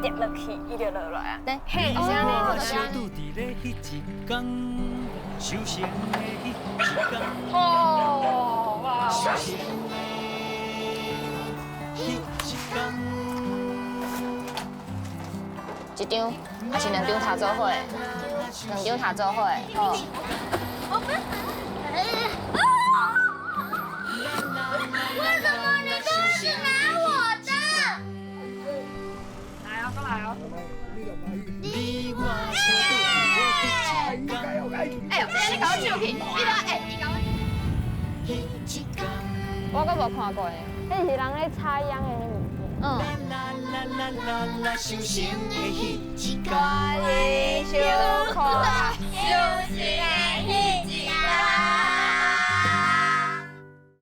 跌落去，伊就落來啊。對。嘿，就是按呢，就是按呢。哦，哇！一張，還是兩張疊做伙？兩張疊做伙，好。為什麼你都是拿我的？來哦，過來哦。哎呦，你共我搶去，你來，哎，你共我。我閣無看過。彼是人咧插秧的彼物件。我哩小看，相信的彼